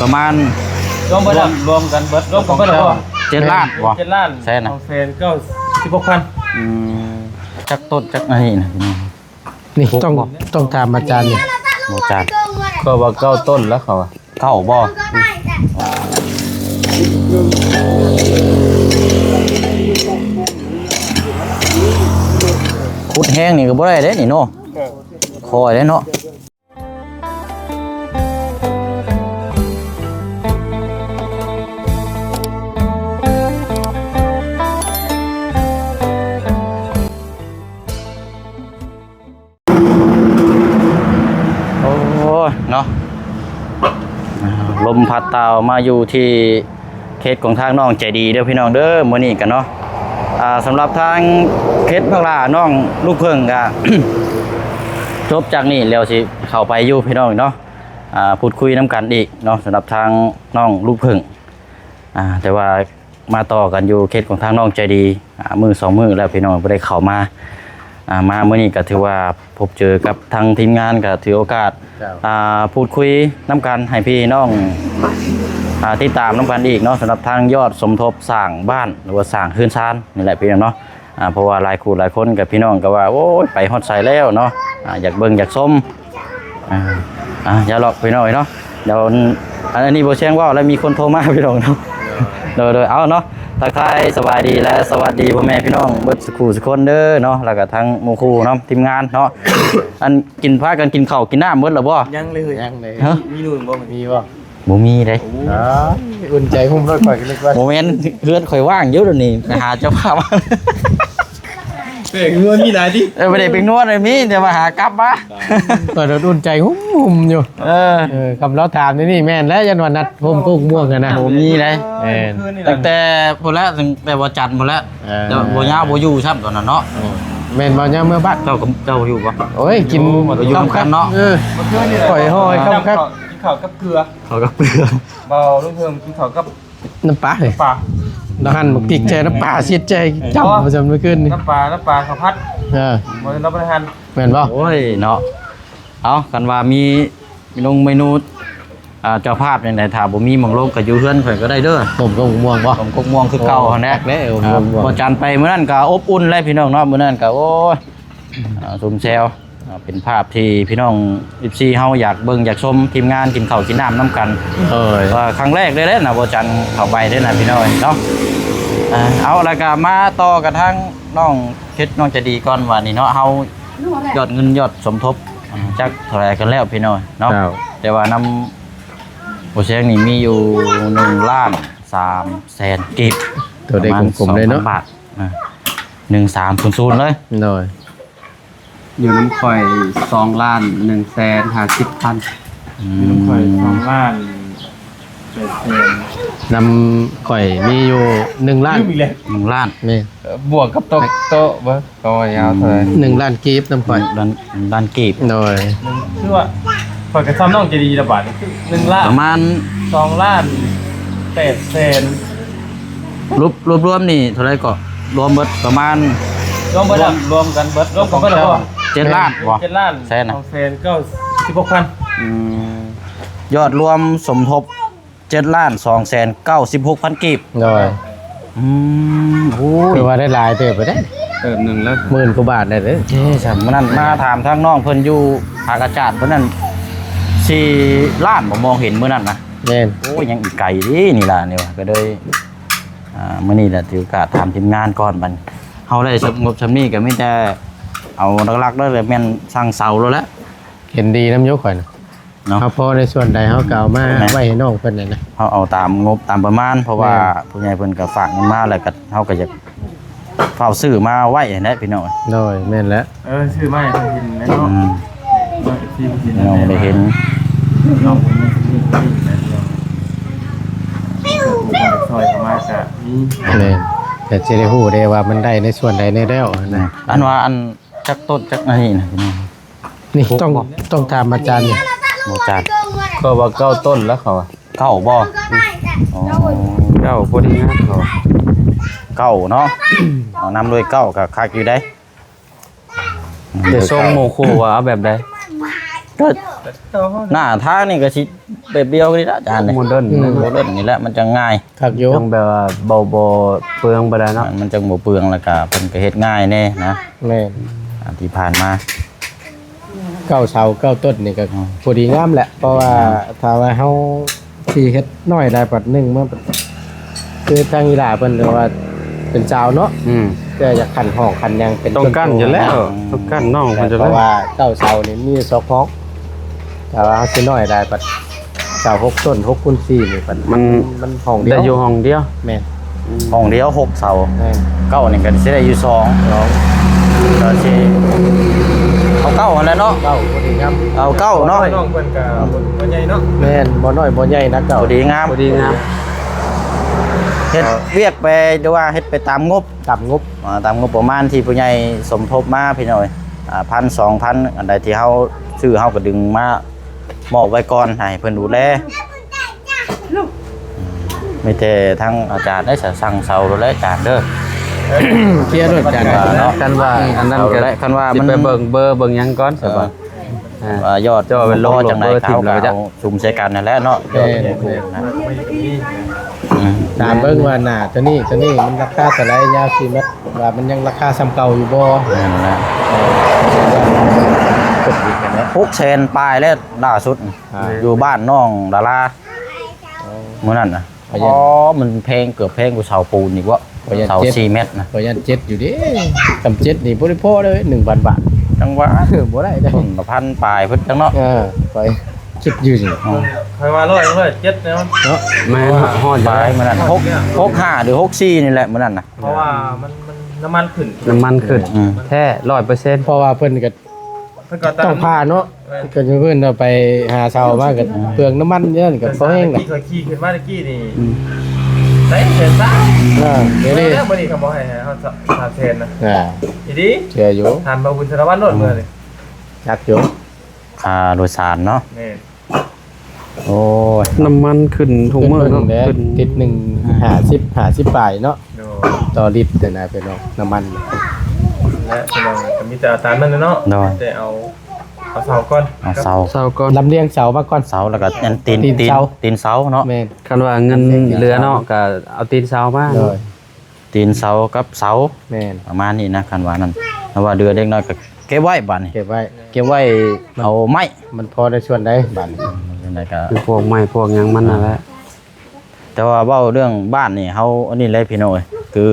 ປະມານ ລວມເບິດແລ້ວ ລວມກັນເບິດ ລວມກັນເບິດແລ້ວບໍ່? ເຈັດລ້ານບໍ່? ເຈັດລ້ານ ແສນນະ ສອງແສນເກົ້າສິບຫົກພັນ. ອືມ ຈັກຕົ້ນຈັກອັນນີ້ນະ ນີ້ຕ້ອງ ຕ້ອງຖາມອາຈານນີ້ ອາຈານ ເຂົາວ່າເກົ້າຕົ້ນແລ້ວ ເຂົາວ່າເກົ້າບໍ່? ຂຸດແຮງນີ້ກໍບໍ່ໄດ້ເດ້ນີ້ເນາະ ເອີ ຄ່ອຍເດ້ເນາະ. ໂອ້ຍເນາະ ລົມພັດຕ່າວມາຢູ່ທີ່ເຂດຂອງທາງນ້ອງໃຈດີເດີພີ່ນ້ອງເດີ ມື້ນີ້ກັນເນາະ. ອ່າ ສຳລັບທາງເຂດບັກຫຼ້ານ້ອງລູກເຜິ້ງກະ ຈົບຈາກນີ້ແລ້ວຊິເຂົ້າໄປຢູ່ພີ່ນ້ອງເນາະ ອ່າ ພູດຄຸຍນຳກັນອີກເນາະ ສຳລັບທາງນ້ອງລູກເຜິ້ງ. ອ່າ ແຕ່ວ່າມາຕໍ່ກັນຢູ່ເຂດຂອງທາງນ້ອງໃຈດີ ອ່າ ມື້ສອງມື້ແລ້ວພີ່ນ້ອງບໍ່ໄດ້ເຂົ້າມາ ອ່າ ມາມື້ນີ້ກໍຖືວ່າພົບເຈີກັບທາງທີມງານ ກໍຖືໂອກາດ ເຈົ້າ ອ່າ ພູດຄຸຍນຳກັນໃຫ້ພີ່ນ້ອງ ອ່າ ຕິດຕາມນຳກັນອີກເນາະ ສຳລັບທາງຍອດສົມທົບສ້າງບ້ານ ຫຼືວ່າສ້າງເຮືອນຊານນີ້ແຫຼະພີ່ນ້ອງເນາະ. ອ່າ ເພາະວ່າຫຼາຍຄູ່ຫຼາຍຄົນກັບພີ່ນ້ອງກໍວ່າ ໂອ້ຍ ໄປຮອດໃສແລ້ວເນາະ ອ່າ ຢາກເບິ່ງຢາກຊົມ ອ່າ ອ່າ ຢ່າຫຼອກພີ່ນ້ອງເນາະ ດຽວ ອັນ ອັນນີ້ບໍ່ແຊງເວົ້າແລ້ວມີຄົນໂທມາພີ່ນ້ອງເນາະ. ໂດຍ ໂດຍ ເອົາເນາະ ທັກທາຍສະບາຍດີ ແລະ ສະຫວັດດີພໍ່ແມ່ພີ່ນ້ອງເບິດສູ່ຄູ່ສູ່ຄົນເດີເນາະ ແລ້ວກໍທັງໝູ່ຄູ່ເນາະ ທີມງານເນາະ. ອັນ ກິນ ພາກັນກິນເຂົ້າກິນນ້ຳເບິດແລ້ວບໍ່? ຍັງເລີຍ ຍັງເລີຍ ຮະ ມີໜູນບໍ່? ມີບໍ່? ບໍ່ມີເດ້. ອໍ ອຸ່ນໃຈຫຸ້ມໂລດ ຂ້ອຍກໍນຶກວ່າ ບໍ່ແມ່ນ ເຮືອນຂ້ອຍວ່າງຢູ່ດຽວນີ້ ໄປຫາເຈົ້າພາບ ເປັນນວນມີຫຼາຍຕິ? ເອີ ບໍ່ໄດ້ເປັນນວນເລີຍ ມີແຕ່ວ່າຫາກັບມາ ຂ້ອຍໂດນອຸ່ນໃຈຫຸ້ມໆຢູ່. ເອີ ເອີ ຄຳລາວຖາມນີ້ແມ່ນແລ້ວ ຢ້ານວ່ານັດໂຮມກົກມ່ວງຫັ້ນນະ ບໍ່ມີເດ້. ແມ່ນ ຕັ້ງແຕ່ພຸ້ນແຫຼະ ຕັ້ງແຕ່ວັນຈັນພຸ້ນແຫຼະ ເອີ ແຕ່ບໍ່ຍາວບໍ່ຢູ່ຊ້ຳຕອນນັ້ນເນາະ. ໂອ້ ແມ່ນບໍ່ ຍາມເມືອບ້ານ ເຈົ້າກໍ ເຈົ້າຢູ່ບໍ່? ໂອ້ຍ ກິນ ໂອ້ ບໍ່ຢູ່ນຳກັນເນາະ. ເອີ ຂ້ອຍຫໍ່ຄຳຄັກ ກິນເຂົ້າກັບເກືອ ເຂົ້າກັບເກືອ ເບົາ ລຸງເພີ່ມ ກິນເຂົ້າກັບນ້ຳປາເລີຍ ນ້ຳປາ ລະຫັນໝາກພິກໃສ່ນ້ຳປາຊິດໃສ່ ເອີ ຈ້ຳ ວ່າຊັ້ນມື້ຄືນນີ້ ນ້ຳປາ ນ້ຳປາເຂົ້າຜັດ. ເອີ ບໍ່ໄດ້ ລະບໍ່ໄດ້ຫັນ ແມ່ນບໍ່? ໂອ້ຍເນາະ ເອົາ ຄັນວ່າມີເມນູ ເມນູ ອ່າ ເຈົ້າພາບຈັ່ງໃດ ຖ້າບໍ່ມີໝ່ອງລົງກໍຢູ່ເຮືອນຂ້ອຍກໍໄດ້ເດີ. ຕົ້ມກົກມ່ວງບໍ່? ຕົ້ມກົກມ່ວງຄືເກົ່າຫັ້ນແຫຼະ. ເອີ ບໍ່ຈັນໄປມື້ນັ້ນກໍອົບອຸ່ນແຫຼະພີ່ນ້ອງເນາະ ມື້ນັ້ນກໍ ໂອ້ຍ ອ່າ ຊຸມແຊວ ອ່າ ເປັນພາບທີ່ພີ່ນ້ອງ ເອັຟຊີ ເຮົາຢາກເບິ່ງຢາກຊົມ ທີມງານກິນເຂົ້າກິນນ້ຳນຳກັນ. ໂດຍ ວ່າຄັ້ງແລກເລີຍນະ ບໍ່ຈັນເຂົ້າໄປເດ້ນະ ພີ່ນ້ອງເນາະ. ເອົາ ແລ້ວກໍມາຕໍ່ກັນທາງນ້ອງເພັດ ນ້ອງໃຈດີກ່ອນ ວ່ານີ້ເນາະ ເຮົາຍອດເງິນຍອດສົມທົບ ອ່າ ຈັກເທົ່າໃດກັນແລ້ວພີ່ນ້ອງເນາະ. ເຈົ້າ ແຕ່ວ່ານຳບໍ່ແຊງນີ້ມີຢູ່ໜຶ່ງລ້ານສາມແສນກີບ ໂຕເລກກົມໆເລີຍເນາະ ປະມານສອງພັນບາດ ອ່າ ໜຶ່ງສາມສູນສູນເລີຍ. ໂດຍ ຢູ່ນຳຂ້ອຍສອງລ້ານໜຶ່ງແສນຫ້າສິບພັນ. ອືມ ຢູ່ນຳຂ້ອຍສອງລ້ານແປດແສນ. ນຳຂ້ອຍມີຢູ່ໜຶ່ງລ້ານ ລືມອີກແລ້ວ ໜຶ່ງລ້ານ ແມ່ນ ເອີ ບວກກັບໂຕະ ໂຕະເບິ່ງ ກໍຍາວເທົ່າໃດ? ໜຶ່ງລ້ານກີບນຳຂ້ອຍ ໜຶ່ງລ້ານ ໜຶ່ງລ້ານກີບ. ໂດຍ ຄືວ່າຂ້ອຍກໍຊ້ຳນ້ອງໃຈດີລະບາດນີ້ ຄືໜຶ່ງລ້ານ ປະມານສອງລ້ານແປດແສນ. ລວບ ລວບລວມນີ້ເທົ່າໃດເກາະ? ລວມເບິດປະມານ ລວມເບິດແລ້ວ ລວມກັນເບິດ ລວມກັນເບິດແລ້ວບໍ່? ເຈັດລ້ານບໍ່? ເຈັດລ້ານ ແສນນະ ສອງແສນເກົ້າສິບຫົກພັນ. ອືມ ຍອດລວມສົມທົບ ເຈັດລ້ານສອງແສນເກົ້າສິບຫົກພັນກີບ. ໂດຍ ອືມ ໂອ້ຍ ຖືວ່າໄດ້ຫຼາຍເຕີບໄປເດ້ ເຕີບໜຶ່ງແລ້ວ ໝື່ນກວ່າບາດໄດ້ເດ້. ເຈົ້ ຊັ້ນມື້ນັ້ນມາຖາມທາງນ້ອງເພິ່ນຢູ່ພາກອາຈານເພິ່ນນັ້ນ ສີ່ລ້ານບໍ່ ມອງເຫັນມື້ນັ້ນນະ. ແມ່ນ ໂອ້ຍ ຍັງອີກໄກເດ້ນີ້ລະ ນີ້ວ່າ ກໍເລີຍ ອ່າ ມື້ນີ້ລະຖືໂອກາດຖາມທີມງານກ່ອນ. ບັດເຮົາໄດ້ສະຫງົບຊ່ຳນີ້ກໍມີແຕ່ເອົາຫຼັກໆເດີ ແມ່ນສັ່ງເສົາໂລດແຫຼະ. ເຫັນດີນຳຢູ່ຂ້ອຍນະ ເນາະ ເຮົາພໍໃນສ່ວນໃດເຮົາກໍເອົາມາ ແມ່ນ ໄວ້ໃຫ້ນ້ອງເພິ່ນນັ້ນນະ ເຮົາເອົາຕາມງົບຕາມປະມານ ເພາະວ່າ ແມ່ນ ຜູ້ໃຫຍ່ເພິ່ນກໍຝາກເງິນມາ ແລ້ວກໍເຮົາກໍຢາກ ຟ້າວຊື້ມາໄວ້ຫັ້ນແຫຼະພີ່ນ້ອງ. ໂດຍ ແມ່ນແຫຼະ ເອີ ຊື້ມາໃຫ້ເພິ່ນກິນແຫຼະເນາະ. ອືມ ເນາະ ເອັຟຊີ ເພິ່ນກິນ ນ້ອງໄດ້ເຫັນ ນ້ອງເພິ່ນມີ ຊ່ອຍເຂົ້າມາກະມີ. ແມ່ນ ແຕ່ຊິໄດ້ຮູ້ເດ້ວ່າມັນໄດ້ໃນສ່ວນໃດແດ່ແລ້ວນະ. ອັນວ່າອັນ ຈັກຕົ້ນຈັກອັນນີ້ນະພີ່ນ້ອງ? ນີ້ ຫົກ ຕ້ອງ ບໍ່ ຕ້ອງຖາມອາຈານນີ້ ບໍ່ ອາຈານ ເຂົາວ່າເກົ້າຕົ້ນແລ້ວ ເຂົາວ່າ ເກົ້າບໍ່? ອໍ ເກົ້າພໍດີງາມ ເຂົາວ່າ ເກົ້າເນາະ. ເອົານຳດ້ວຍເກົ້າກໍຄັກຢູ່ເດ້. ແຕ່ຊົງໂມໂຄວ່າເອົາແບບໃດ? ກໍ ເຈົ້າເຮົາ ໜ້າທາງນີ້ກໍຊິແບບດຽວກັນນີ້ລະອາຈານນີ້ ໂມເດີນ ອືມ ໂມເດີນນີ້ແຫຼະ ມັນຈັ່ງງ່າຍ ຄັກຢູ່ ຈັ່ງແບບວ່າບໍ່ ບໍ່ເປືອງປານໃດເນາະ ມັນ ມັນຈັ່ງບໍ່ເປືອງ ແລ້ວກໍເພິ່ນກໍເຮັດງ່າຍແດ່ນະ ແມ່ນ ອັນທີ່ຜ່ານມາ ເກົ້າເສົາເກົ້າຕົ້ນນີ້ກໍ ອືມ ພໍດີງາມແຫຼະ ເພາະວ່າ ອືມ ຖ້າວ່າເຮົາຊິເຮັດນ້ອຍຫຼາຍບັດໜຶ່ງ ມັນ ຄືທາງອີ່ຫຼ້າເພິ່ນວ່າເປັນຊາວເນາະ ອືມ ແຕ່ຢາກຂັ້ນຫ້ອງຂັ້ນຫຍັງເປັນ ຕ້ອງກັ້ນຢູ່ແລ້ວ ສ່ວນຕົວ ອືມ ຕ້ອງກັ້ນນ້ອງເພິ່ນຢູ່ແລ້ວ ເພາະວ່າເກົ້າເສົານີ້ມີສອງຫ້ອງ ຖ້າວ່າເຮົາຊິນ້ອຍຫຼາຍບັດຊາວຫົກຕົ້ນ ຫົກຄູນສີ່ນີ້ບັດ ມັນ ມັນຫ້ອງດຽວ ໄດ້ຢູ່ຫ້ອງດຽວ ແມ່ນ ຫ້ອງດຽວຫົກເສົາ ແມ່ນ ເກົ້ານີ້ກໍຊິໄດ້ຢູ່ສອງ ສອງ ກໍຊິເອົາເກົ້າຫັ້ນແຫຼະເນາະ ເກົ້າພໍດີງາມ ເອົາເກົ້າເນາະ ນ້ອງເພິ່ນກໍບໍ່ ບໍ່ໃຫຍ່ເນາະ ແມ່ນ ບໍ່ນ້ອຍບໍ່ໃຫຍ່ນະ ເກົ້າ ພໍດີງາມ ພໍດີງາມ ເຮັດວຽກໄປ ຫຼືວ່າເຮັດໄປຕາມງົບ ຕາມງົບ ອ່າ ຕາມງົບປະມານທີ່ຜູ້ໃຫຍ່ສົມທົບມາ ພີ່ນ້ອງເອີຍ ອ່າ ພັນ ສອງພັນ ອັນໃດທີ່ເຮົາຊື້ ເຮົາກໍດຶງມາມອບໄວ້ກ່ອນ ໃຫ້ເພິ່ນດູແລ ມີແຕ່ທາງອາຈານໄດ້ສະ ສັ່ງເສົາໂລດແຫຼະອາຈານເດີ ເຄຍໂລດອາຈານ ເນາະ ຄັນວ່າ ອືມ ອັນນັ້ນກໍ ເອົາແຫຼະ ຄັນວ່າ ຊິ ມັນ ໄປເບິ່ງເບີເບິ່ງຫຍັງກ່ອນ ເອີ ສະບາຍ ອ່າ ວ່າຍອດ ເຈົ້າເປັນລົງ ບໍ່ຈັ່ງໃດ ເບີ ເຂົາກໍເອົາ ເອີ ສຸມໃສ່ກັນນັ້ນແຫຼະເນາະ ແມ່ນ ຍອດເປັນໂຄງນະ ແມ່ນ ອືມ ຕາມເບິ່ງວ່າໜ້າຕົວນີ້ ຕົວນີ້ມັນລາຄາເທົ່າໃດ ຍາວສີ່ແມັດ ວ່າມັນຍັງລາຄາສ່ຳເກົ່າຢູ່ບໍ່ ແມ່ນແຫຼະ ເອີ ຫົກແສນປາຍແລ້ວລ່າສຸດ ອ່າ ຢູ່ບ້ານນ້ອງດາລາ ອໍ ມື້ນັ້ນນະ ຂ້ອຍຢ້ານ ອໍ ມັນແພງ ເກືອບແພງກວ່າເສົາປູນອີກເວາະ ຂ້ອຍຢ້ານ ເສົາ ເຈັດ ສີ່ແມັດນະ ຂ້ອຍຢ້ານເຈັດຢູ່ເດ້ ຄັນເຈັດນີ້ບໍ່ໄດ້ພໍເລີຍ ໜຶ່ງພັນບາດ ຈັ່ງວ່າ ບໍ່ໄດ້ເດ້ ຕົ້ນລະພັນປາຍພຸ້ນຈັກເນາະ ເອີ ຂ້ອຍຄິດຢູ່ນີ້ ອໍ ຂ້ອຍວ່າຮ້ອຍ ຮ້ອຍເຈັດແລ້ວເນາະ ແມ່ນ ຮອດ ປາຍມື້ນັ້ນ ຫົກ ຫົກຫ້າ ຫຼື ຫົກສີ່ນີ້ແຫຼະມື້ນັ້ນນະ ເພາະວ່າມັນ ມັນ ນ້ຳມັນຂຶ້ນ ນ້ຳມັນຂຶ້ນ ອືມ ແທ້ ຮ້ອຍເປີເຊັນ ເພາະວ່າເພິ່ນກໍ ເພິ່ນກໍຕ້ອງຜ່າເນາະ ແມ່ນ ກໍເພິ່ນເອົາໄປຫາເຊົ່າມາກໍເປືອງນ້ຳມັນຢູ່ນັ້ນກໍພໍແຮງແຫຼະ ຂ້ອຍຂີ່ຂຶ້ນມາຕະກີ້ນີ້ ອືມ ໄດ້ແສນສາມ ອ່າ ດຽວນີ້ ແລ້ວມື້ນີ້ກໍບໍ່ໃຫ້ເຮົາສາມແສນນະ ອ່າ ອີ່ຫຼີ ເຊື່ອຢູ່ ຖາມບ່າວບຸນສາລະວັນໂລດ ອືມ ມື້ນີ້ ຈັກຢູ່ ຄ່າໂດຍສານເນາະ ແມ່ນ ໂອ້ຍ ນ້ຳມັນຂຶ້ນທຸກມື້ເນາະ ຂຶ້ນ ລິດໜຶ່ງ ອືມ ຫ້າສິບ ຫ້າສິບປາຍເນາະ ໂດຍ ຕໍ່ລິດຫັ້ນນະພີ່ນ້ອງ ນ້ຳມັນ ແລະພີ່ນ້ອງກໍມີແຕ່ເອົາຕາມນັ້ນແຫຼະເນາະ ໂດຍ ແຕ່ເອົາ ເອົາເສົາກ່ອນ ເອົາເສົາ ເສົາກ່ອນ ລຳລຽງເສົາມາກ່ອນ ເສົາ ແລ້ວກໍອັນຕີນ ຕີນ ຕີນ ເສົາ ຕີນເສົາເນາະ ແມ່ນ ຄັນວ່າເງິນເຫຼືອເນາະ ກໍເອົາຕີນເສົາມາ ໂດຍ ຕີນເສົາກັບເສົາ ແມ່ນ ປະມານນີ້ນະ ຄັນວ່ານັ້ນ ຖ້າວ່າເຫຼືອເລັກນ້ອຍກໍເກັບໄວ້ບາດນີ້ ເກັບໄວ້ ເກັບໄວ້ເອົາໄມ້ ມັນພໍໃນສ່ວນໃດບາດນີ້ ສ່ວນໃດກໍ ຄືພວກໄມ້ພວກຫຍັງມັນນັ້ນແຫຼະ ແຕ່ວ່າເວົ້າເລື່ອງບ້ານນີ້ ເຮົາອັນນີ້ແຫຼະພີ່ນ້ອງເອີຍ ຄື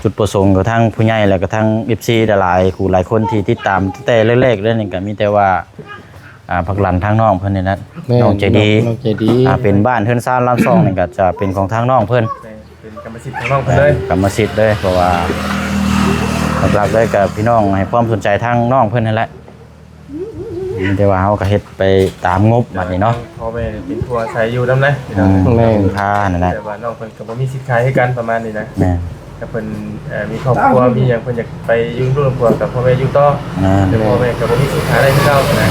ຈຸດປະສົງຂອງທາງຜູ້ໃຫຍ່ ແລ້ວກໍທາງເອັຟຊີຫຼາຍໆ ຜູ້ຫຼາຍຄົນທີ່ຕິດຕາມແຕ່ແລກໆເລີຍນີ້ ກໍມີແຕ່ວ່າ ອ່າ ພັກຫຼັງທາງນ້ອງເພິ່ນນີ້ແຫຼະ ແມ່ນ ນ້ອງໃຈດີ ນ້ອງໃຈດີ ອ່າ ເປັນບ້ານເຮືອນຊານລານຊ່ອງນີ້ກໍຈະເປັນຂອງທາງນ້ອງເພິ່ນ ແມ່ນ ເປັນກຳມະສິດຂອງນ້ອງເພິ່ນເລີຍ ເອີ ກຳມະສິດເລີຍ ເພາະວ່າຫຼັກໆເລີຍກໍພີ່ນ້ອງໃຫ້ຄວາມສົນໃຈທາງນ້ອງເພິ່ນຫັ້ນແຫຼະ ມີແຕ່ວ່າເຮົາກໍເຮັດໄປຕາມງົບບັດນີ້ເນາະ ພໍ່ແມ່ເປັນຜູ້ອາໄສຢູ່ນຳເດ້ ອືມ ແມ່ນ ເປັນພາຫັ້ນແຫຼະ ແຕ່ວ່ານ້ອງເພິ່ນກໍບໍ່ມີສິດຂາຍຄືກັນ ປະມານນີ້ນະ ແມ່ນ ຖ້າເພິ່ນ ເອີ ມີຄອບຄົວ ມີຫຍັງ ເພິ່ນຢາກໄປຢູ່ນຳລູກນຳຜົວກັບພໍ່ແມ່ຢູ່ຕໍ່ ແມ່ນ ແຕ່ພໍ່ແມ່ກໍບໍ່ມີສິດຂາຍໄດ້ຄືເກົ່ານະ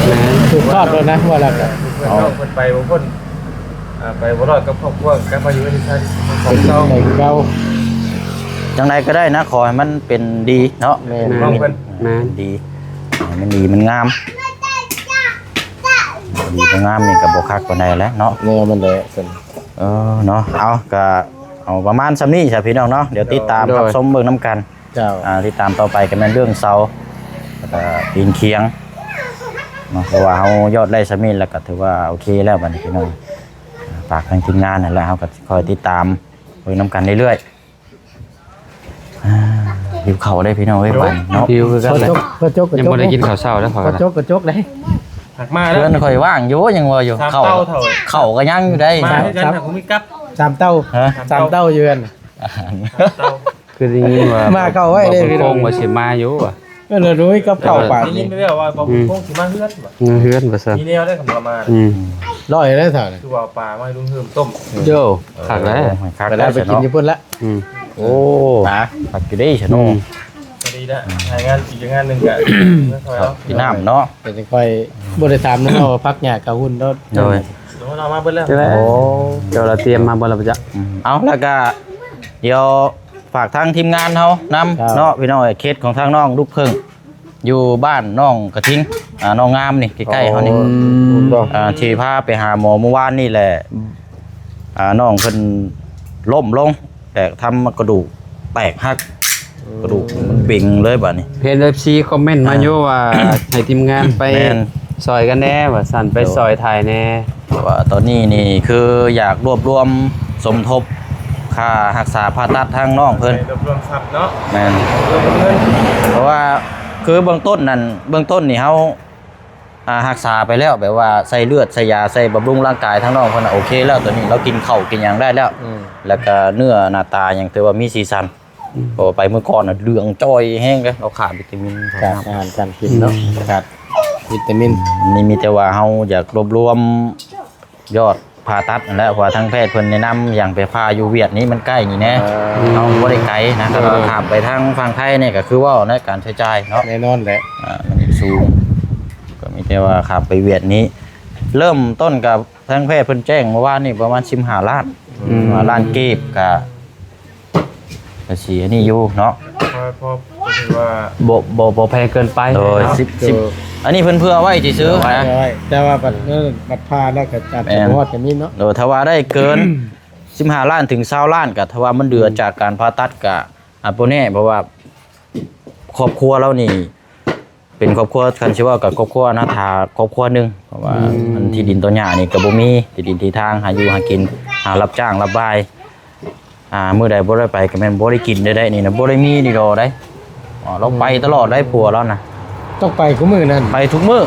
ແມ່ນ ຖືກທອດໂລດນະ ວ່າແລ້ວກໍ ເອີ ເພິ່ນນ້ອງເພິ່ນໄປບໍ່ພົ້ນ ອ່າ ໄປບໍ່ລອດກັບຄອບຄົວ ກັບມາຢູ່ເຮືອນຊານຂອງເກົ່າ ເປັນໄປຄືເກົ່າ ຈັ່ງໃດກໍໄດ້ນະ ຂໍໃຫ້ມັນເປັນດີເນາະ ແມ່ນ ນ້ອງເພິ່ນ ແມ່ນ ດີ ໃຫ້ມັນດີມັນງາມ ດີບໍ່ງາມນີ້ກໍບໍ່ຄັກປານໃດແຫຼະເນາະ ແນວມັນແຫຼະ ເອີ ເນາະ ເອົາ ກໍເອົາປະມານສ່ຳນີ້ຊະພີ່ນ້ອງເນາະ ດຽວຕິດຕາມ ໂດຍ ຮັບຊົມເບິ່ງນຳກັນ ເຈົ້າ ອ່າ ຕິດຕາມຕໍ່ໄປກໍແມ່ນເລື່ອງເສົາ ແລ້ວກໍຕີນຄຽງເນາະ ເພາະວ່າເຮົາຍອດໄລ້ສ່ຳນີ້ແລ້ວກໍຖືວ່າໂອເຄແລ້ວບັດນີ້ພີ່ນ້ອງ ຝາກທາງທີມງານຫັ້ນແຫຼະ ເຮົາກໍຊິຄອຍຕິດຕາມເບິ່ງນຳກັນເລື້ອຍໆ ອ່າ ຫິວເຂົ້າເດ້ພີ່ນ້ອງເອີຍ ໂດຍ ບັດນີ້ເນາະ ຫິວຄືກັນແຫຼະ ບໍ່ຈົກ ບໍ່ຈົກ ຍັງບໍ່ໄດ້ກິນເຂົ້າເຊົ້າເດີ້ຂ້ອຍ ບໍ່ຈົກ ບໍ່ຈົກເດ້ ຫາກມາແລ້ວ ເຮືອນຂ້ອຍວ່າງຢູ່ ຍັງວ່າຢູ່ ສາມເຕົ້າເທົ່າ ເຂົ້າກໍຍັງຢູ່ໄດ໋ ມາຄືກັນ ຫາກບໍ່ມີກັບ ສາມເຕົ້າ ຮະ ສາມເຕົ້າ ສາມເຕົ້າຢູ່ເຮືອນ ສາມເຕົ້າ ຄືໄດ້ຍິນວ່າ ມາເຂົ້າໄວ້ເດ້ ບໍ່ ພີ່ນ້ອງ ຄົງວ່າຊິມາຢູ່ວ່າ ເອີ ແລ້ວໂດຍກັບເຂົ້າປາກ ໄດ້ຍິນແລ້ວວ່າບໍ່ຄົງຊິມາເຮືອນວ່າ ມາເຮືອນວ່າຊັ້ນ ມີແນວໄດ້ຄຳປະມານ ອືມ ຮ້ອຍແລ້ວເທົ່ານີ້ ຄືວ່າເອົາປາມາໃຫ້ລຸງເຮີມຕົ້ມ ໂຢ ຄັກແລ້ວ ໂອ້ ຄັກແລ້ວ ໄປກິນຢູ່ພຸ້ນລະ ອືມ ໂອ້ ປາ ຄັກຢູ່ເດ້ຊະເນາະ ອືມ ພໍດີລະ ອືມ ຫາງານອີກງານໜຶ່ງກະ ກິນນ້ຳເນາະ ແຕ່ຂ້ອຍບໍ່ໄດ້ຖາມນຳວ່າຜັກຫຍ້າກະຫຸ່ນເນາະ ໂດຍ ໂດຍ ເອົາມາເບິດແລ້ວ ໂອ້ ເຈົ້າລະຕຽມມາເບິດແລ້ວບໍ່ຈັກ ອືມ ເອົາ ແລ້ວກະ ດຽວ ຝາກທາງທີມງານເຮົານຳ ເຈົ້າ ເນາະ ພີ່ນ້ອງເອີຍ ເຂດຂອງທາງນ້ອງລູກເຜິ້ງ ຢູ່ບ້ານໜອງກະທິງ ອ່າ ນ້ອງງາມນີ້ ໃກ້ໆເຮົານີ້ ອໍ ອືມ ອ່າ ທີ່ພາໄປຫາໝໍມື້ວານນີ້ແຫຼະ ອ່າ ນ້ອງເພິ່ນລົ້ມລົງ ແຕກທຳກະດູກແຕກຫັກ ອືມ ກະດູກມັນເບັງເລີຍບາດນີ້ ເຫັນເອັຟຊີຄອມເມັນມາຢູ່ວ່າ ອ່າ ໃຫ້ທີມງານໄປ ແມ່ນ ຊ່ອຍກັນແດ່ວ່າຊັ້ນ ໄປ ໂດຍ ຊ່ອຍຖ່າຍແດ່ ເພາະວ່າຕອນນີ້ນີ້ຄືຢາກລວບລວມສົມທົບຄ່າຮັກສາຜ່າຕັດທາງນ້ອງເພິ່ນ ໃຫ້ລວບລວມຊັບເນາະ ແມ່ນ ລວບລວມເງິນ ເພາະວ່າຄືເບື້ອງຕົ້ນນັ້ນ ເບື້ອງຕົ້ນນີ້ເຮົາ ອ່າ ຮັກສາໄປແລ້ວ ແບບວ່າໃສ່ເລືອດໃສ່ຢາໃສ່ບຳລຸງຮ່າງກາຍທາງນ້ອງເພິ່ນນະ ໂອເຄແລ້ວ ຕອນນີ້ລາວກິນເຂົ້າກິນຫຍັງໄດ້ແລ້ວ ອືມ ແລ້ວກະເນື້ອໜ້າຕາຫຍັງຖືວ່າມີສີສັນ ອືມ ເພາະວ່າໄປມື້ກ່ອນນະເຫຼືອງຈ່ອຍແຮງເດ້ ລາວຂາດວິຕາມິນ ຂາດອາຫານການກິນເນາະ ອືມ ຂາດວິຕາມິນ ນີ້ມີແຕ່ວ່າເຮົາຢາກລວບລວມ ຍອດຜ່າຕັດຫັ້ນແຫຼະ ເພາະວ່າທາງແພດເພິ່ນແນະນຳຢ່າງໄປຜ່າຢູ່ຫວຽດນີ້ມັນໃກ້ນີ້ແນ່ ເອີ ເຮົາບໍ່ໄດ້ໄກນະ ໂດຍ ຖ້າວ່າຂ້າມໄປທາງຝັ່ງໄທນີ້ກໍຄືເວົ້າໃນການໃຊ້ຈ່າຍເນາະ ແນ່ນອນແຫຼະ ອ່າ ມັນສູງ ກໍມີແຕ່ວ່າຂ້າມໄປຫວຽດນີ້ ເລີ່ມຕົ້ນກໍທາງແພດເພິ່ນແຈ້ງເມື່ອວານນີ້ປະມານສິບຫ້າລ້ານ ອືມ ວ່າລ້ານກີບກໍ ກະຊິອັນນີ້ຢູ່ເນາະ ພໍ ພໍ ກໍຖືວ່າ ບໍ່ ບໍ່ ບໍ່ແພງເກີນໄປ ໂດຍ ເນາະ ສິບ ສິບ ເອີ ອັນນີ້ເພິ່ນເພື່ອໄວ້ຊື່ໆ ເພື່ອໄວ້ ນະ ເພື່ອໄວ້ ແຕ່ວ່າບັດ ເອີ ບັດຜ່າແລ້ວກໍອາດຈະ ແມ່ນ ບໍ່ຮອດປານນີ້ເນາະ ໂດຍ ຖ້າວ່າໄດ້ເກີນ ສິບຫ້າລ້ານເຖິງຊາວລ້ານ ກໍຖ້າວ່າມັນເຫຼືອ ອືມ ຈາກການຜ່າຕັດ ກໍອາດບໍ່ແນ່ ເພາະວ່າຄອບຄົວລາວນີ້ ເປັນຄອບຄົວ ຄັນຊິເວົ້າກໍຄອບຄົວອະນາຖາຄອບຄົວໜຶ່ງ ເພາະວ່າ ອືມ ອັນທີ່ດິນຕໍ່ຫຍ້ານີ້ກໍບໍ່ມີ ທີ່ດິນທີ່ທາງ ຫາຢູ່ຫາກິນ ຫາຮັບຈ້າງຮັບບາຍ ອ່າ ມື້ໃດບໍ່ໄດ້ໄປກໍແມ່ນບໍ່ໄດ້ກິນໄດ້ ໄດ້ນີ້ນະ ບໍ່ໄດ້ມີດີດອໄດ໋ ອໍ ລາວໄປຕະຫຼອດໄດ໋ ອືມ ຜົວລາວນະ ຕ້ອງໄປຄູ່ມື້ນັ້ນ ໄປທຸກມື້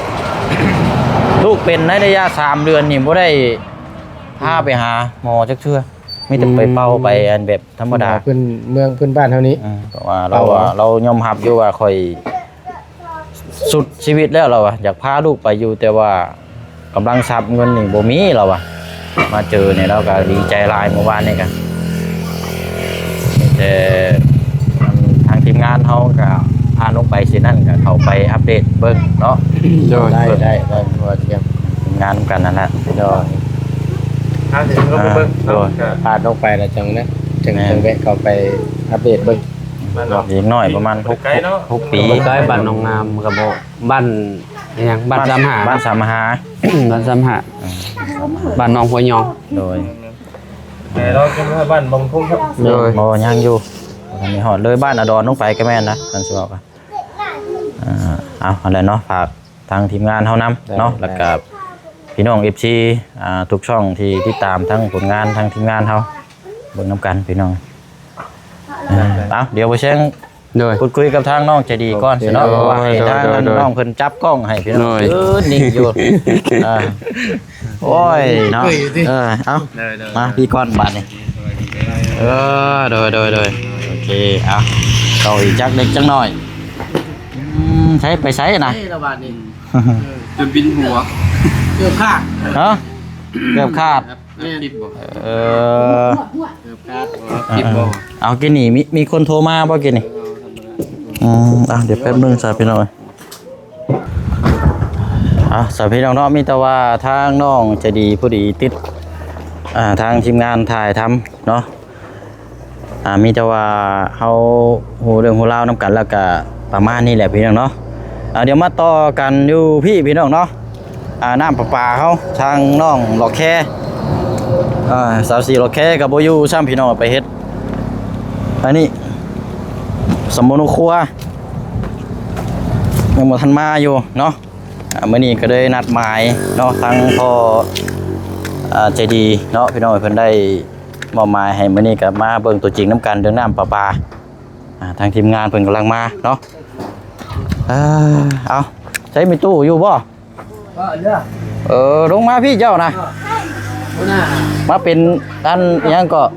ລູກເປັນໃນໄລຍະສາມເດືອນນີ້ບໍ່ໄດ້ພາໄປຫາໝໍຈັກເທື່ອ ມີແຕ່ໄປເປົ່າ ອືມ ໄປອັນແບບທຳມະດາ ໝໍພື້ນເມືອງພື້ນບ້ານເຮົານີ້ ອືມ ເພາະວ່າລາວວ່າ ເປົ່າ ລາວຍອມຮັບຢູ່ວ່າຂ້ອຍ ສຸດຊີວິດແລ້ວລາວວ່າ ຢາກພາລູກໄປຢູ່ ແຕ່ວ່າກຳລັງຊັບເງິນນີ້ບໍ່ມີລາວວ່າ ມາເຈີນີ້ລາວກໍດີໃຈຫຼາຍ ເມື່ອວານນີ້ກໍ ແຕ່ທາງທີມງານເຮົາກໍຜ່ານລົງໄປເສັ້ນນັ້ນ ກໍເຂົ້າໄປອັບເດດເບິ່ງເນາະ ໂດຍ ໄດ້ ໄດ້ ໄດ້ ເພາະວ່າທີມງານນຳກັນນັ້ນແຫຼະ ໂດຍ ທາງທີ່ເຮົາໄປເບິ່ງ ອ່າ ເນາະ ໂດຍ ກໍຜ່ານລົງໄປແລ້ວຈັ່ງນະ ຈຶ່ງ ແມ່ນ ຈຶ່ງແວະເຂົ້າໄປອັບເດດເບິ່ງ ເນາະ ເດັກນ້ອຍປະມານຫົກ ໃກ້ເນາະ ຫົກປີ ບໍ່ໄກ ບ້ານໜອງງາມກໍບໍ່ ບ້ານຫຍັງ ບ້ານສາມຫ້າ ບ້ານສາມຫ້າ ບ້ານສາມຫ້າ ອືມ ບ້ານໜອງຫົວຍອງ ໂດຍ ແຕ່ລາວຈະມາບ້ານບາງຄົງ ໂດຍ ບໍ່ ຍັງຢູ່ ບໍ່ທັນໄດ້ຮອດ ເລີຍບ້ານອາດອນລົງໄປກໍແມ່ນນະ ຄັນຊິເວົ້າກໍ ອ່າ ເອົາ ຫັ້ນແຫຼະເນາະ ຝາກທາງທີມງານເຮົານຳເນາະ ແລ້ວກໍ ພີ່ນ້ອງເອັຟຊີ ອ່າ ທຸກຊ່ອງທີ່ຕິດຕາມທັງຜົນງານ ທັງທີມງານເຮົາ ເບິ່ງນຳກັນພີ່ນ້ອງ ເອົາ ດຽວບໍ່ແຊງ ໂດຍ ພູດຄຸຍກັບທາງນ້ອງໃຈດີກ່ອນ ໂອເຄ ຊະເນາະ ໂດຍ ເພາະວ່າໃຫ້ ໂດຍ ທາງ ໂດຍ ໂດຍ ນ້ອງເພິ່ນຈັບກ້ອງໃຫ້ພີ່ນ້ອງ ໂດຍ ເອີ ນິ່ງຢູ່ ອ່າ ໂອ້ຍເນາະ ເອີ ເອົາ ໂດຍ ໂດຍ ມາ ໂດຍ ພີ່ກ່ອນບາດນີ້ ເອີ ໂດຍ ໂດຍ ໂດຍ ໂອເຄ ເອົາ ເຂົ້າອີກຈັກເລັກຈັກນ້ອຍ ອືມ ໃສ ໄປໃສນະ ເອີ ລະບາດນີ້ ເອີ ຈົນບິນຫົວ ເກືອບຂາດ ຮະ ເກືອບຂາດ ແມ່ນ ຕິດບໍ່ ເອີ ເກືອບຂາດ ຕິດບໍ່ ເອົາ ກິນນີ້ ມີ ມີຄົນໂທມາບໍ່ກິນນີ້ ອືມ ອ່ະ ດຽວແປັບໜຶ່ງຊະພີ່ນ້ອງເອີຍ ອ່ະ ສຳລັບພີ່ນ້ອງເນາະ ມີແຕ່ວ່າທາງນ້ອງໃຈດີຜູ້ດີຕິດ ອ່າ ທາງທີມງານຖ່າຍທຳເນາະ ອ່າ ມີແຕ່ວ່າເຮົາຮູ້ເລື່ອງຮູ້ລາວນຳກັນ ແລ້ວກະປະມານນີ້ແຫຼະພີ່ນ້ອງເນາະ ອ່າ ດຽວມາຕໍ່ກັນຢູ່ພີ້ພີ່ນ້ອງເນາະ ອ່າ ນ້ຳປະປາເຮົາ ທາງນ້ອງຫຼອກແຄ ອ່າ ສາວສີຫຼອກແຄກໍບໍ່ຢູ່ຊ້ຳພີ່ນ້ອງ ໄປເຮັດອັນນີ້ ສຳມະໂນຄົວ ຍັງບໍ່ທັນມາຢູ່ເນາະ ອ່າ ມື້ນີ້ກໍໄດ້ນັດໝາຍເນາະ ທາງພໍ່ ອ່າ ໃຈດີເນາະ ພີ່ນ້ອງ ເພິ່ນໄດ້ມອບໝາຍໃຫ້ ມື້ນີ້ກໍມາເບິ່ງຕົວຈິງນຳກັນ ເລື່ອງນ້ຳປະປາ ອ່າ ທາງທີມງານເພິ່ນກຳລັງມາເນາະ ເອີ ເອົາ ໃຊ້ມີຕູ້ຢູ່ບໍ່? ເອີ ລົງມາພີ້ເຈົ້ານະ ມາເປັນອັນຫຍັງເກາະ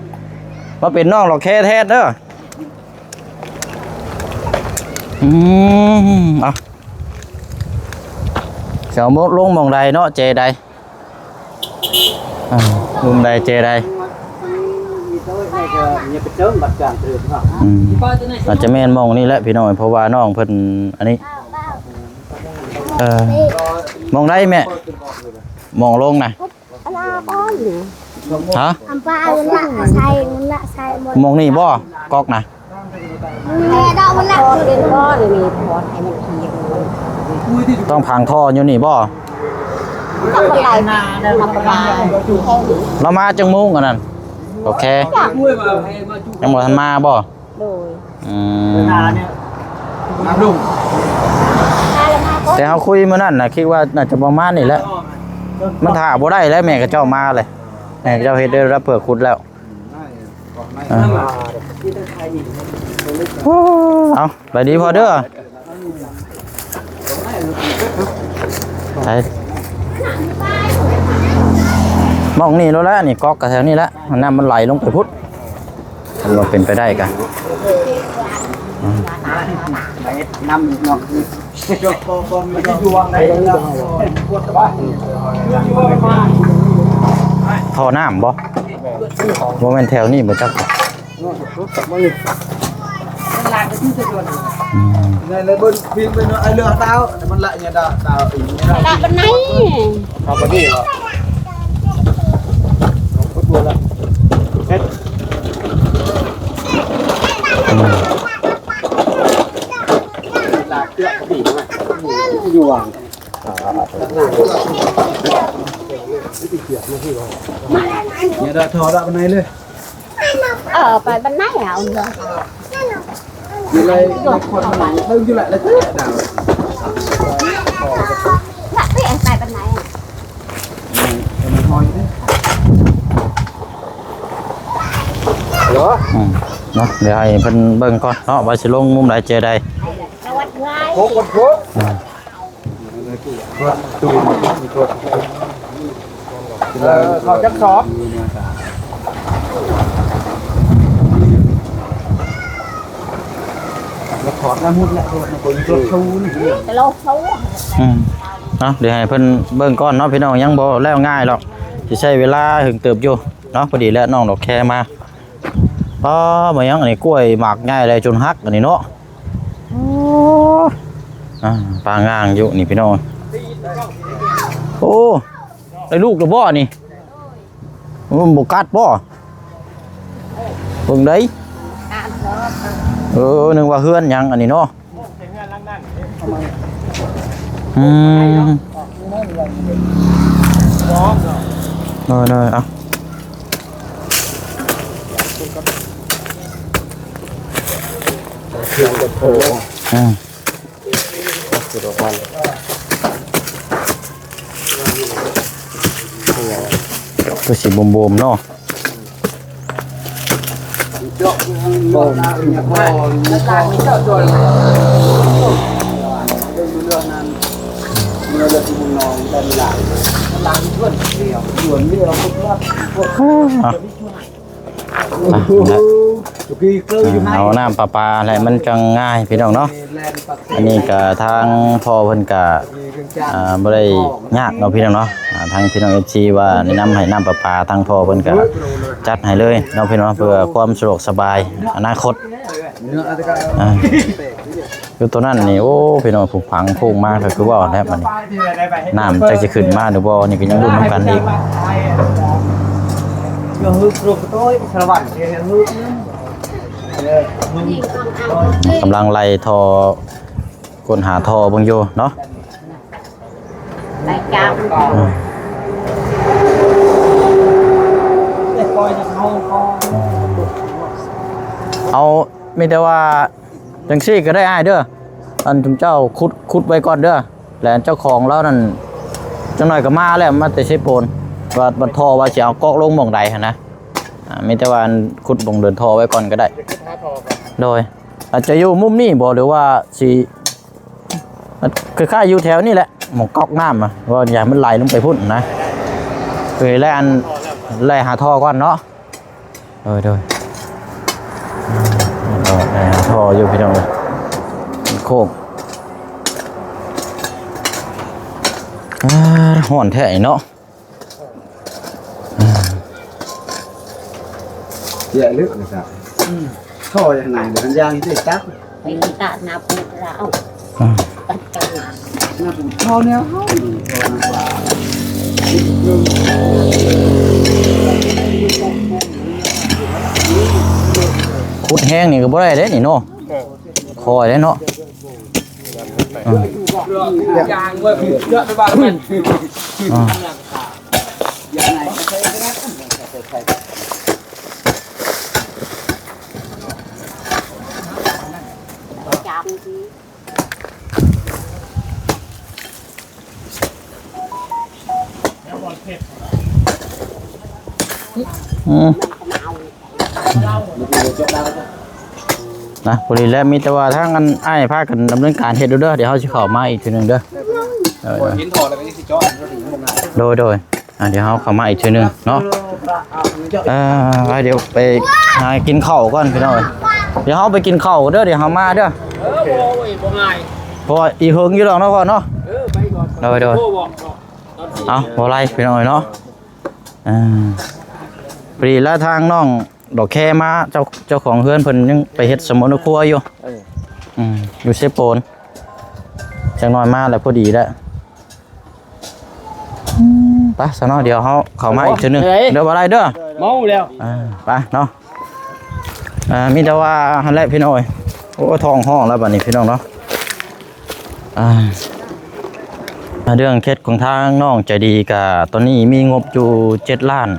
ມາເປັນນ້ອງຫຼອກແຄແທນເດີ ອືມ ເອົາ ຊິເອົາລົງໝ່ອງໃດເນາະ ເຈໃດ? ອ່າ ມຸມໃດເຈໃດ? ອືມ ອາດຈະແມ່ນໝ່ອງນີ້ແຫຼະພີ່ນ້ອງ ເພາະວ່ານ້ອງເພິ່ນອັນນີ້ ເອີ ໝ່ອງໃດແມ່? ໝ່ອງລົງນະ ຮະ? ໝ່ອງນີ້ບໍ່? ກອກນະ? ແມ່ດອກມັນລະ ເປັນບໍ່ ນີ້ ນີ້ ພອດໃຫ້ມັນຂຽວ ຕ້ອງຝັງທໍ່ຢູ່ນີ້ບໍ່? ກໍບໍ່ໄດ້ນຳມາ. ລາວມາຈັກໂມງອັນນັ້ນ? ໂອເຄ ຍັງບໍ່ທັນມາບໍ່? ໂດຍ ອືມ ແຕ່ເຮົາຄຸຍມື້ນັ້ນນະ ຄິດວ່າໜ້າຈະປະມານນີ້ແຫຼະ ມັນຖ້າບໍ່ໄດ້ແລ້ວ ແມ່ເຂົາເຈົ້າມາເລີຍ ແມ່ເຂົາເຈົ້າເຮັດໄດ້ລະເພື່ອຂຸດແລ້ວ. ເອີ ເອົາ ໄປດີພໍ່ເດີ ໄປ ໝ່ອງນີ້ໂລດແຫຼະ ນີ້ ກອກກະແຖວນີ້ແຫຼະ ນ້ຳມັນໄຫຼລົງໄປພຸ້ນ ຄັນວ່າເປັນໄປໄດ້ກະ ອືມ ທໍ່ນ້ຳບໍ່? ບໍ່ແມ່ນແຖວນີ້ບໍ່ຈັກ. ອືມ ໃນເບິ່ງພິມເປັນໄອ້ເລື່ອງດາວ ມັນລະຍະດາວ ດາວອີກ ລະບັນໄດ ເອົາບັນໄດເນາະ ເອົາຕົວລະ ເຮັດ ອືມ ລາກເກືອກະປີມາ ຢູ່ຫວ່າງ ຍະດາວ ທໍ່ລະບັນໄດເລີຍ. ເອີ ໄປບັນໄດເອົາເນາະ ຢູ່ໄລ ເອີ ຢູ່ໄລລະເຈົ້າ ລະເປັນໄປບັນໄດ ເນາະ ອືມ ເນາະ ດຽວໃຫ້ເພິ່ນເບິ່ງກ່ອນເນາະ ວ່າຊິລົງມຸມໃດເຈໃດ ສະຫວັດດີ ໂອ້ ໂອ້ ໂອ້ ອືມ. ເອີ ເຂົ້າຈັກສອບ ລະຖອດລະມຸດລະໂດດນະ ໂດດໂຊນ ອືມ ເນາະ ດຽວໃຫ້ເພິ່ນເບິ່ງກ່ອນເນາະ ພີ່ນ້ອງ ຍັງບໍ່ແລ້ວງ່າຍດອກ ຊິໃຊ້ເວລາເຖິງເຕີບຢູ່ເນາະ. ພໍດີແລ້ວນ້ອງດອກແຄມາ ປ້າ ມາຫຍັງອັນນີ້ ກ້ວຍໝາກໃຫຍ່ແລ້ວຈົນຫັກອັນນີ້ເນາະ. ໂອ້ ອ່າ ປາງາງຢູ່ນີ້ພີ່ນ້ອງ. ໂອ້ ໄດ້ລູກແລ້ວບໍ່ນີ້? ມັນບໍ່ກັດບໍ່? ເບິ່ງໄດ໋. ເອີ ນຶກວ່າເຮືອນຫຍັງອັນນີ້ເນາະ. ອືມ ໂດຍໆ ເອົາ ອືມ ຄືຊິບົມໆ ເນາະ. ອ່ະ ເອົານ້ຳປະປາແຫຼະ ມັນຈັ່ງງ່າຍພີ່ນ້ອງເນາະ. ອັນນີ້ກະທາງພໍ່ເພິ່ນກະ ອ່າ ບໍ່ໄດ້ຍາກເນາະພີ່ນ້ອງເນາະ. ອ່າ ທາງພີ່ນ້ອງເອັຟຊີວ່າແນະນຳໃຫ້ນ້ຳປະປາ ທາງພໍ່ເພິ່ນກະຈັດໃຫ້ເລີຍເນາະພີ່ນ້ອງ ເພື່ອຄວາມສະດວກສະບາຍອະນາຄົດ. ອ່າ ຢູ່ໂຕນັ້ນນີ້ ໂອ້ ພີ່ນ້ອງ ຜຸພັງພຸງມາ ກະຄືເວົ້າແຫຼະ ບັດນີ້ນ້ຳຈັກຊິຂຶ້ນມາຫຼືບໍ່ ນີ້ກະຍັງລຸ້ນນຳກັນອີກ. ກຳລັງໄລ່ທໍ່ ຄົ້ນຫາທໍ່ເບິ່ງຢູ່ເນາະ. ໄປຈັບ ອືມ ເອົາ ມີແຕ່ວ່າຈັ່ງຊີ້ກໍໄດ້ອ້າຍເດີ. ອັນເຈົ້າຂຸດ ຂຸດໄວ້ກ່ອນເດີ ແລະເຈົ້າຂອງລາວນັ້ນ ຈັກໜ້ອຍກໍມາແລ້ວ ມາແຕ່ເຊໂປນ ວ່າບັດທໍ່ວ່າຊິເອົາກອກລົງໝ່ອງໃດຫັ້ນນະ. ອ່າ ມີແຕ່ວ່າຂຸດໝ່ອງເດີນທໍ່ໄວ້ກ່ອນກໍໄດ້. ໂດຍ ອາດຈະຢູ່ມຸມນີ້ບໍ່ ຫຼືວ່າຊິ ມັນຄ້າຍໆຢູ່ແຖວນີ້ແຫຼະ ໝ່ອງກອກນ້ຳອະ ວ່າຢ່າໃຫ້ມັນໄຫຼລົງໄປພຸ້ນນະ. ເອີ ແລະອັນ ແລະຫາທໍ່ກ່ອນເນາະ. ໂດຍ ໂດຍ ເອີ ແລະຫາທໍ່ຢູ່ພີ່ນ້ອງເອີຍ. ໂຄກ ອ່າ ຮ້ອນແທ້ເນາະ. ເຈາະເລິກນະ ອືມ ທໍ່ຢູ່ຂ້າງໃນ ມັນຢ່າງທີ່ຕັກ ໄປຕາໜ້າປູດລາວ ອືມ ຕັດກັນ ໜ້າປູດທໍ່ແນວເຮົາ ຂຸດແຮງນີ້ກໍບໍ່ໄດ້ເດ້ນີ້ເນາະ. ຄ່ອຍເດ້ເນາະ. ອ່າ ຢ່າງເວີຍ ເຍາະໄປບ້ານມັນ ອ່າ ອືມ ນະ ພໍດີແລ້ວ ມີແຕ່ວ່າທາງອັນອ້າຍພາກັນດຳເນີນການເຮັດຢູ່ເດີ ດຽວເຮົາຊິເຂົ້າມາອີກເທື່ອໜຶ່ງເດີ ເອີ ເຫັນທໍ່ແລ້ວກໍຍັງຊິເຈາະ ໂດຍ ໂດຍ ອ່າ ດຽວເຮົາເຂົ້າມາອີກເທື່ອໜຶ່ງເນາະ ເອີ ໄປ ດຽວໄປຫາກິນເຂົ້າກ່ອນພີ່ນ້ອງເອີຍ ດຽວເຮົາໄປກິນເຂົ້າເດີ ດຽວເຮົາມາເດີ ເອີ ບໍ່ ໂອ້ຍ ບໍ່ງ່າຍ ເພາະວ່າອີກເຫິງຢູ່ດອກເນາະພໍ່ເນາະ ເອີ ໄປກ່ອນ ໂດຍ ໂດຍ ໂທບອກເນາະ ເອົາ ບໍ່ໄລພີ່ນ້ອງເອີຍເນາະ ອ່າ ພໍດີແລ້ວທາງນ້ອງ ດອກແຄມາ ເຈົ້າ ເຈົ້າຂອງເຮືອນເພິ່ນຍັງໄປເຮັດສຳມະໂນຄົວຢູ່ ເອີ ອືມ ຢູ່ເຊໂປນ ຈັກໜ້ອຍມາແລ້ວພໍດີແລ້ວ ອືມ ໄປຊະເນາະ ດຽວເຮົາເຂົ້າມາອີກເທື່ອໜຶ່ງ ເອີ ເດີ ບໍ່ໄດ້ເດີ ເມົາແລ້ວ ອ່າ ໄປເນາະ ອ່າ ມີແຕ່ວ່າຫັ້ນແຫຼະພີ່ນ້ອງເອີຍ ໂອ້ ທ້ອງຮ້ອງແລ້ວບັດນີ້ພີ່ນ້ອງເນາະ ອ່າ ເລື່ອງເຂດຂອງທາງນ້ອງໃຈດີກະຕອນນີ້ມີງົບຢູ່ເຈັດລ້ານ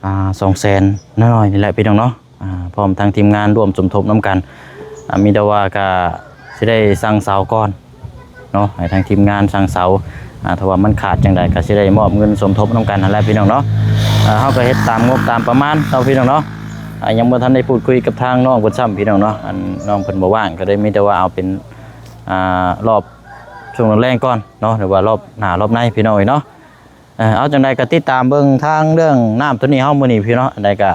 ອ່າ ສອງແສນນ້ອຍໆນີ້ແຫຼະພີ່ນ້ອງເນາະ ອ່າ ພ້ອມທັງທີມງານຮ່ວມສົມທົບນຳກັນ ອ່າ ມີແຕ່ວ່າກະຊິໄດ້ສັ່ງເສົາກ່ອນເນາະ ໃຫ້ທາງທີມງານສັ່ງເສົາ ອ່າ ຖ້າວ່າມັນຂາດຈັ່ງໃດກະຊິໄດ້ມອບເງິນສົມທົບນຳກັນຫັ້ນແຫຼະພີ່ນ້ອງເນາະ ອ່າ ເຮົາກະເຮັດຕາມງົບຕາມປະມານເນາະພີ່ນ້ອງເນາະ ອ່າ ຍັງບໍ່ທັນໄດ້ພູດຄຸຍກັບທາງນ້ອງເພິ່ນຊ້ຳພີ່ນ້ອງເນາະ ອັນນ້ອງເພິ່ນບໍ່ວ່າງ ກະເລີຍມີແຕ່ວ່າເອົາເປັນ ອ່າ ລອບຊ່ວງແລງໆກ່ອນເນາະ ຫຼືວ່າລອບໜ້າລອບໃນພີ່ນ້ອງເອີຍເນາະ ເອີ ເອົາ ຈັ່ງໃດກໍຕິດຕາມເບິ່ງທາງເລື່ອງນ້ຳໂຕນີ້ເຮົາມື້ນີ້ພີ່ນ້ອງເນາະ ອັນໃດກໍ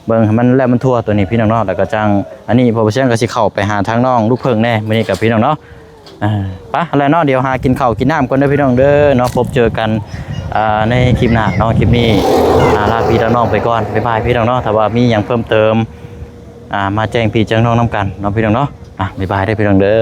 ເບິ່ງໃຫ້ມັນແລ້ວມັນທົ່ວໂຕນີ້ພີ່ນ້ອງເນາະ ແລ້ວກໍຈັ່ງອັນນີ້ພໍ່ປະຊຽງກໍຊິເຂົ້າໄປຫາທາງນ້ອງລູກເຜິ້ງແດ່ມື້ນີ້ກັບພີ່ນ້ອງເນາະ ອ່າ ໄປແລ້ວເນາະ ດຽວຫາກິນເຂົ້າກິນນ້ຳກ່ອນເດີພີ່ນ້ອງເດີເນາະ ພົບເຈີກັນ ອ່າ ໃນຄລິບໜ້າເນາະ ຄລິບນີ້ ອ່າ ລາພີ່ລານ້ອງໄປກ່ອນ ບາຍບາຍພີ່ນ້ອງເນາະ ຖ້າວ່າມີຫຍັງເພີ່ມເຕີມ ອ່າ ມາແຈ້ງພີ່ແຈ້ງນ້ອງນຳກັນເນາະພີ່ນ້ອງເນາະ ອ່າ ບາຍບາຍເດີພີ່ນ້ອງເດີ.